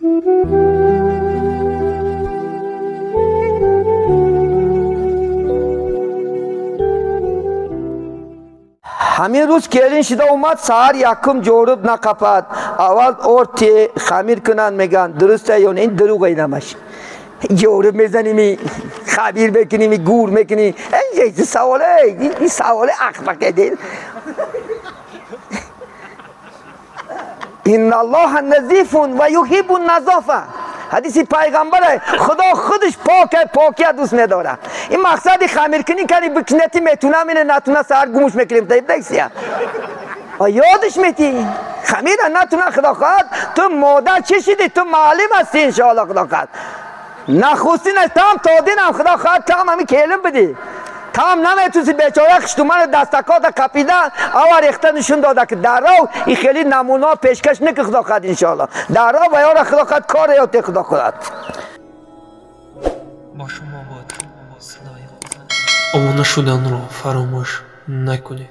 Ҳамин рӯз келин шида омад, саҳар якум ҷоруб нақапад, аввал орти хамир кунанд, мегӯянд. Дуруста ё не? Ин дурӯға инамаш. Ҷоруб мезаними, хабир мекуними, гур мекунӣ. Саволе, ин саволе ахмақе. Инна Аллоҳа назифун ва юҳиббу назофа. Ҳадиси пайғамбаре, Худо худаш поке, покия дӯст медорад. Ин мақсади хамиркунӣ кани бикнети метунам, ине натуна саҳар гумуш мекунем, таибдексия. Ёдиш метӣ? Хамира натуна, Худо хоҳад, ту модар чӣ шидӣ? Ту муаллим ҳастӣ, иншоалло, Худо хоҳад. Нахустин там тодинам, Худо хоҳад, там ҳами келин бидӣ. Там наметуси бечора хиштумани дастакота қапида ава рехта нишон дода, ки дарров и хеле намуна пешкаш неки, Худо хоҳад, иншоалло. Дарров ва ёра, Худо хоҳад, коре ёте, Худо хоҳад. Бо шумо буд садои. Обуна шуданро фаромӯш накунед.